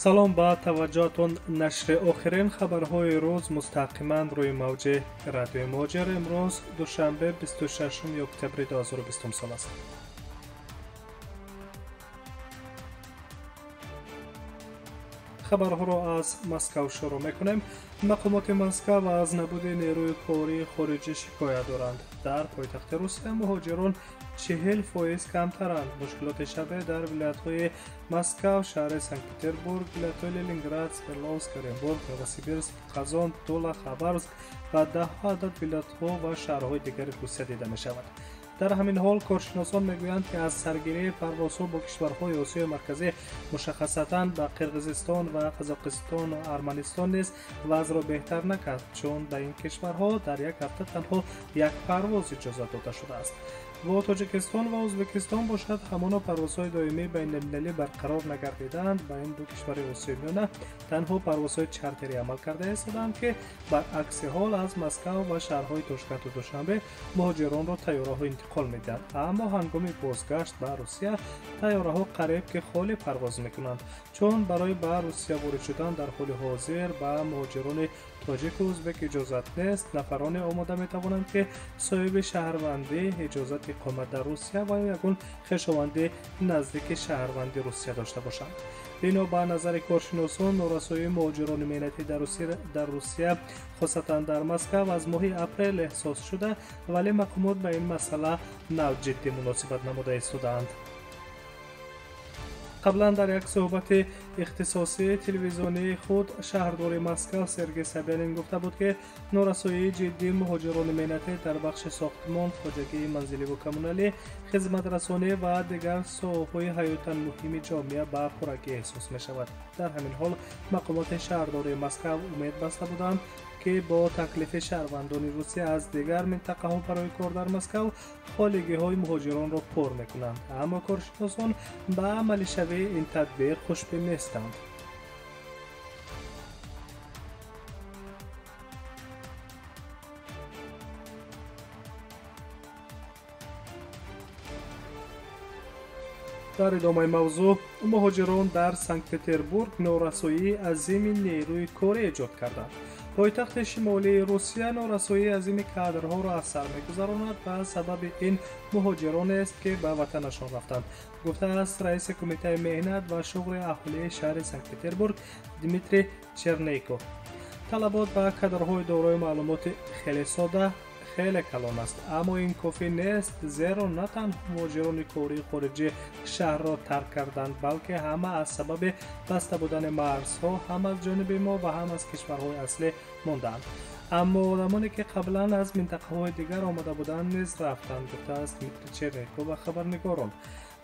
Салом ба таваҷҷӯҳатон. Нашри охирин хабарҳои рӯз мустақиман рӯи мавҷи радиои Муҳоҷир. Имрӯз душанбе, 26 октябри 2020 сол аст. Хабарҳоро аз Москав шурӯъ мекунем. Мақомоти Москав аз набуди нерӯи кории хориҷӣ шикоят доранд. Дар пойтахти Русия муҳоҷирон 40% камтаранд. Мушкилоти шабеҳ дар вилоятҳои Москав, шаҳри Санкт-Петербург, вилоятҳои Ленинград, Свердловск, Оренбург, Новосибирск, Қазон, Тула, Хабаровск ва даҳҳо адад вилоятҳо ва шаҳрҳои дигари Русия дида мешавад. Дар ҳамин ҳол коршиносон мегӯянд, ки аз саргирии парвозҳо бо кишварҳои Осиёи Марказӣ, мушаххасатан ба Қирғизистон ва Қазоқистону Арманистон низ вазъро беҳтар накард, чун ба ин кишварҳо дар як ҳафта танҳо як парвоз иҷозат дода шудааст. Бо Тоҷикистон ва Ӯзбекистон бошад, ҳамоно парвозҳои доимии байналмилалӣ барқарор нагардидаанд. Ба ин ду кишвари Осиёи Миёна танҳо парвозҳои чартерӣ амал карда истодаанд, ки баръакси ҳол аз Москав ва шаҳрҳои Тошкенту Душанбе муҳоҷиронро тайёраҳо интиқол медиҳанд. Аммо ҳангоми бозгашт ба Русия тайёраҳо қариб ки холӣ парвоз мекунанд, чун барои ба Русия ворид шудан дар ҳоли ҳозир ба муҳоҷирони тоҷику ӯзбек иҷозат нест. Нафароне омода метавонанд, ки соҳиби шаҳрвандӣ, иҷозати иқомат дар Русия ва ё ягон хешованди наздики шаҳрванди Русия дошта бошанд. Бино ба назари коршиносон, норасоии муҳоҷирони меҳнатӣ дар Русия, хосатан дар Москав, аз моҳи апрел эҳсос шуда, вале мақомот ба ин масъала нав ҷиддӣ муносибат намуда истодаанд. Қаблан дар як суҳбати ихтисосии телевизионии худ шаҳрдори Москав Сергей Собянин гуфта буд, ки норасоии ҷиддии муҳоҷирони меҳнатӣ дар бахши сохтмон, хоҷагии манзиливу коммуналӣ, хизматрасонӣ ва дигар соҳаҳои ҳаётан муҳими ҷомеа ба пуррагӣ эҳсос мешавад. Дар ҳамин ҳол мақомоти шаҳрдории Москав умед баста буданд, ки бо таклифи шаҳрвандони Русия аз дигар минтақаҳо барои кор дар Москав холигиҳои муҳоҷиронро пур мекунанд. Аммо коршиносон ба амалишавии ин тадбир хушбин нестанд. Дар идомаи мавзӯъ, муҳоҷирон дар Санкт-Петербург норасоии азими нерӯи корӣ эҷод карданд. Пойтахти шимолии Русия норасоии азими кадрҳоро аз сар мегузаронад ва сабаби ин муҳоҷиронест, ки ба ватанашон рафтанд, гуфтааст раиси кумитаи меҳнат ва шуғли аҳолии шаҳри Санкт-Петербург Дмитрий Чернейко. Талабот ба кадрҳои дорои маълумоти хеле сода хеле калон аст, аммо ин кофӣ нест, зеро на танҳо муҳоҷирони кории хориҷӣ шаҳрро тарк карданд, балки ҳама аз сабаби баста будани марзҳо ҳам аз ҷониби мо ва ҳам аз кишварҳои аслӣ мондаанд. Аммо одамоне, ки қаблан аз минтақаҳои дигар омада буданд, низ рафтанд, гуфтааст Дмитрий Чернейко ба хабарнигорон.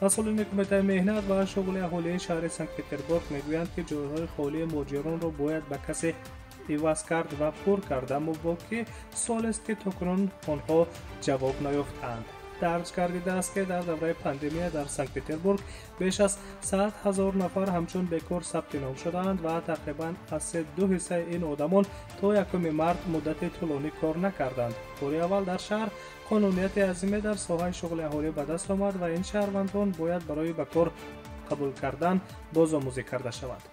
Масъулини кумитаи меҳнат ва шуғли аҳолии шаҳри Санкт-Петербург мегӯянд, ки ҷойҳои холии муҳоҷиронро бояд ба касе иваз кард ва пур кард, аммо боқӣ суолест, ки то кунун онҳо ҷавоб наёфтаанд. Дарҷ гардидааст, ки дар давраи пандемия дар Санкт-Петербург беш аз 100 000 нафар ҳамчун бекор сабти ном шудаанд ва тақрибан аз 2 ҳиссаи ин одамон то 1 март муддати тӯлонӣ кор накарданд. Бори аввал дар шаҳр қонунияти азиме дар соҳаи шуғли аҳолӣ ба даст омад ва ин шаҳрвандон бояд барои ба кор қабул кардан бозомӯзӣ карда шаванд.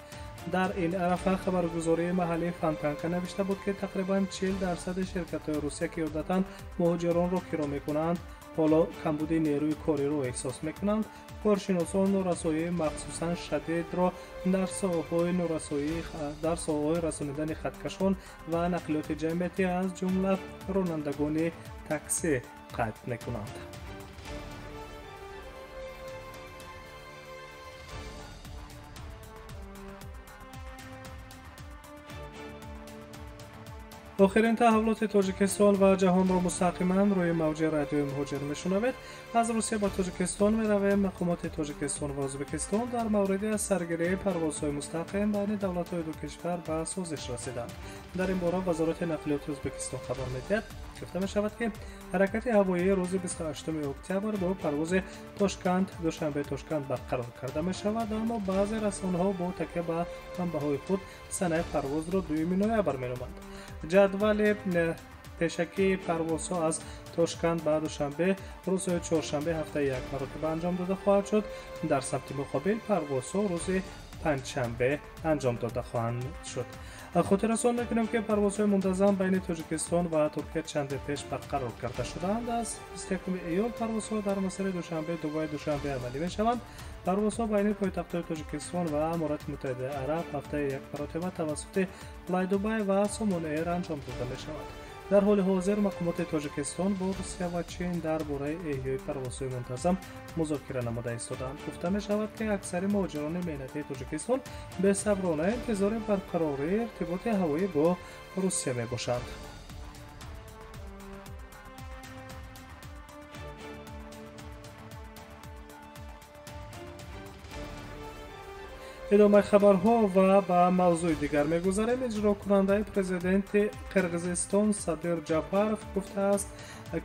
Дар ин арафа хабаргузории маҳаллии Фонтанка навишта буд, ки тақрибан 40% ширкатҳои Русия, ки одатан муҳоҷиронро киро мекунанд, ҳоло камбуди нерӯи кориро эҳсос мекунанд. Коршиносон норасоии махсусан шадидро дар соҳаҳои расонидани хаткашон ва нақлиёти ҷамъиятӣ, аз ҷумла ронандагони таксӣ, қайд мекунанд. Охирин таҳаввулоти Тоҷикистон ва ҷаҳонро мустақиман рӯи мавҷи радиои Муҳоҷир мешунавед. Аз Русия ба Тоҷикистон меравем. Мақомоти Тоҷикистон ва Ӯзбекистон дар мавриди аз саргирии парвозҳои мустақим байни давлатҳои ду кишвар ба созиш расиданд. Дар ин бора Вазорати нақлиёти Ӯзбекистон хабар медиҳад. Гуфта мешавад, ки ҳаракати ҳавоии рӯзи 28 октябр бо парвози Тошканд Душанбе Тошканд барқарор карда мешавад, аммо баъзе расонаҳо бо такя ба манбаъҳои худ санаи парвозро 2 ноябр меноманд. Ҷадвали пешакии парвозҳо аз Тошканд ба Душанбе рӯзҳои чоршанбе ҳафтаи як маротиба анҷом дода хоҳад шуд. Дар самти муқобил парвозҳо рӯзи панҷшанбе анҷом дода хоҳанд шуд. Хотиррасон мекунем, ки парвозҳои мунтазам байни Тоҷикистон ва Туркия чанде пеш барқарор карда шудаанд. Аз 21 июл парвозҳо дар масири Душанбе, Дубай, Душанбе амалӣ мешаванд. Парвозҳо байни пойтахтҳои Тоҷикистон ва Аморати Муттаҳидаи Араб ҳафтаи як маротиба тавассути Флай Дубай ва Сомон Эйр анҷом дода мешавад. Дар ҳоли ҳозир мақомоти Тоҷикистон бо Русия ва Чин дар бораи эҳёи парвозҳои мунтазам музокира намуда истодаанд. Гуфта мешавад, ки аксари муҳоҷирони меҳнатии Тоҷикистон бесаброна интизори барқарории иртиботи ҳавоӣ бо Русия мебошанд. Идомаи хабарҳо ва ба мавзӯи дигар мегузарем. Иҷрокунандаи президенти Қирғизистон Садир Ҷапаров гуфтааст,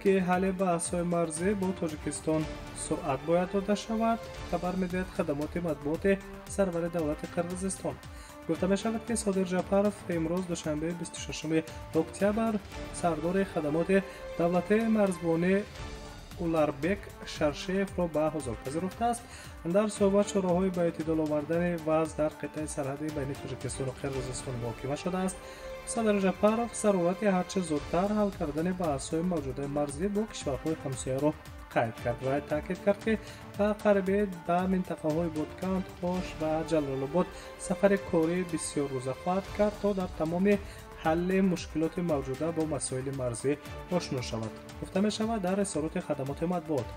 ки ҳалли баҳсҳои марзӣ бо Тоҷикистон суръат бояд дода шавад, хабар медиҳад хадамоти матбуоти сарвари давлати Қирғизистон. Гуфта мешавад, ки Содир Ҷапаров имрӯз душанбе 26 октябр сардори хадамоти давлатии марзбонӣ Уларбек Шаршеевро ба ҳузур пазируфтааст. Дар суҳбат чораҳои ба эътидол овардани вазъ дар қитъаи сарҳадӣ байни Тоҷикистону Қирғизистон муҳокима шудааст. Садир Жапаров зарурати ҳарчи зудтар ҳал кардани баҳсҳои мавҷудаи марзӣ бо кишварҳои ҳамсояро қайд кард ва таъкид кард, ки ба қарибӣ ба минтақаҳои Ботканд, Ош ва Ҷалолобод сафари корӣ бисёррӯза хоҳад кард, то дар тамоми ҳалли мушкилоти мавҷуда бо масоили марзӣ ошно шавад. Гуфта мешавад дар изҳороти хадамоти матбуот.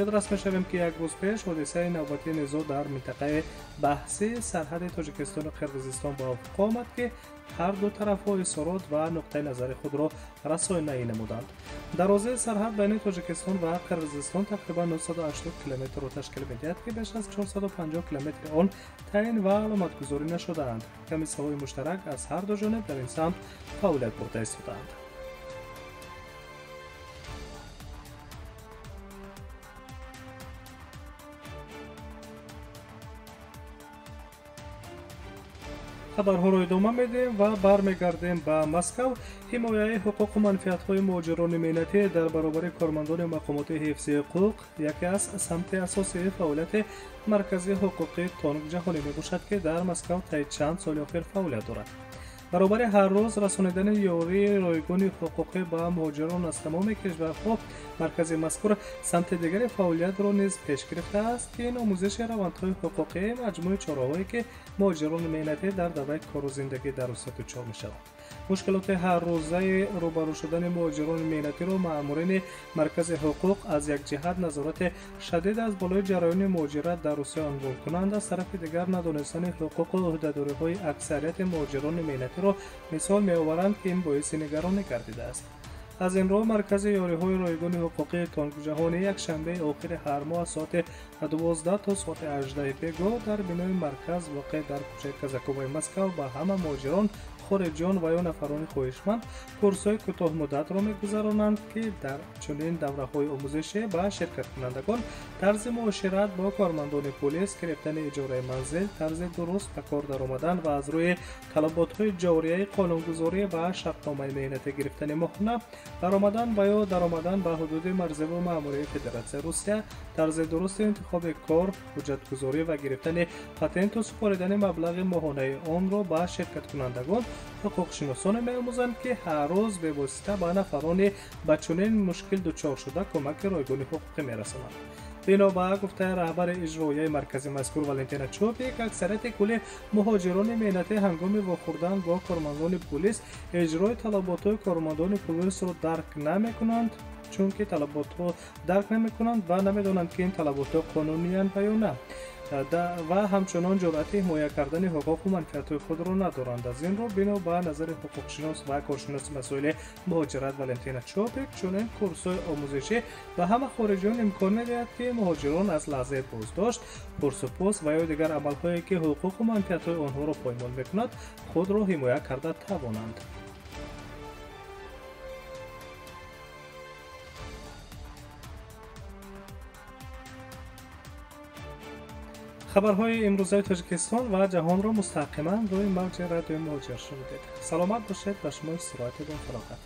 Ёдрас мешавем, ки як рӯз пеш ҳодисаи навбатии низоъ дар минтақаи баҳсии сарҳади Тоҷикистону Қирғизистон ба уфуқ омад, ки ҳар ду тарафҳо изҳорот ва нуқтаи назари худро расонаӣ намуданд. Дарозаи сарҳад байни Тоҷикистон ва Қирғизистон тақрибан 980 километрро ташкил медиҳад, ки беш аз 450 километри он таъин ва аломатгузорӣ нашудаанд. Комиссияҳои муштарак аз ҳар ду ҷониб дар ин самт фаъолият бурда истодаанд. Хабарҳоро идома медиҳем ва бармегардем ба Москав. Ҳимояи ҳуқуқу манфиатҳои муҳоҷирони меҳнатӣ дар баробари кормандони мақомоти ҳифзи ҳуқуқ яке аз самти асосии фаъолияти маркази ҳуқуқии Тонг ҷаҳонӣ мебошад, ки дар Москав таи чанд соли охир фаъолият дорад. Баробари ҳар рӯз расонидани ёрии ройгони ҳуқуқӣ ба муҳоҷирон аз тамоми кишварҳо, маркази мазкур самти дигари фаъолиятро низ пеш гирифтааст, ки ин омӯзиши равандҳои ҳуқуқӣ маҷмӯи чораҳое ки муҳоҷирони меҳнатӣ дар давраи кору зиндагӣ дар Русия дучор мешаванд. Мушкилоти ҳаррӯзаи рӯбарӯ шудани муҳоҷирони меҳнатиро маъмурини маркази ҳуқуқ аз як ҷиҳат назорати шадид аз болои ҷараёни муҳоҷират дар Русия унвон кунанд, аз тарафи дигар надонистани ҳуқуқу ӯҳдадориҳои аксарияти муҳоҷирони меҳнатиро мисол меоваранд, ки ин боиси нигаронӣ гардидааст. Аз ин рӯ маркази ёриҳои ройгони ҳуқуқии Тонгҷаҳонӣ якшанбеи охири ҳар моҳ аз соати 12 то соати 18 бегоҳ дар бинои марказ воқеъ дар кӯчаи Казаковаи Москав ба ҳама муҳоҷирон, хориҷиён ва ё нафарони хоҳишманд курсҳои кӯтоҳмуддатро мегузаронанд, ки дар чунин давраҳои омӯзишӣ ба ширкаткунандагон тарзи муошират бо кормандони полис, гирифтани иҷораи манзил, тарзи дуруст ба кор даромадан ва аз рӯи талаботҳои ҷорияи қонунгузорӣ ва шартномаи меҳнатӣ гирифтани моҳона, баромадан ва ё даромадан ба ҳудуди марзиву маъмурии Федератсияи Русия, тарзи дурусти интихоби кор, ҳуҷҷатгузорӣ ва гирифтани патенту супоридани маблағи моҳонаи онро ба ширкаткунандагон ҳуқуқшиносоне меомӯзанд, ки ҳар рӯз бевосита ба нафарони ба чунин мушкил дучор шуда кӯмаки ройгони ҳуқуқӣ мерасонанд. Бино ба гуфтаи раҳбари иҷроияи маркази мазкур Валентина Чопик, аксарияти кулли муҳоҷирони меҳнатӣ ҳангоми вохӯрдан бо кормандони полис иҷрои талаботҳои кормандони полисро дарк намекунанд, чунки талаботҳо дарк намекунанд ва намедонанд, ки ин талаботҳо қонуниянд ва ё на, ва ҳамчунон ҷуръати ҳимоя кардани ҳуқуқу манфиатҳои худро надоранд. Аз ин рӯ бино ба назари ҳуқуқшинос ва коршиноси масоили муҳоҷират Валентина Чопик, чунин курсҳои омӯзишӣ ба ҳама хориҷиён имкон медиҳад, ки муҳоҷирон аз лаҳзаи боздошт, пурсупӯс ва ё дигар амалҳое ки ҳуқуқу манфиатҳои онҳоро поймол мекунад, худро ҳимоя карда тавонанд. Хабарҳои имрӯзаи Тоҷикистон ва ҷаҳонро мустақиман рӯи мавҷи радиои Муҳоҷир шунидед. Саломат бошед, ба шумо истироҳати бофароғат.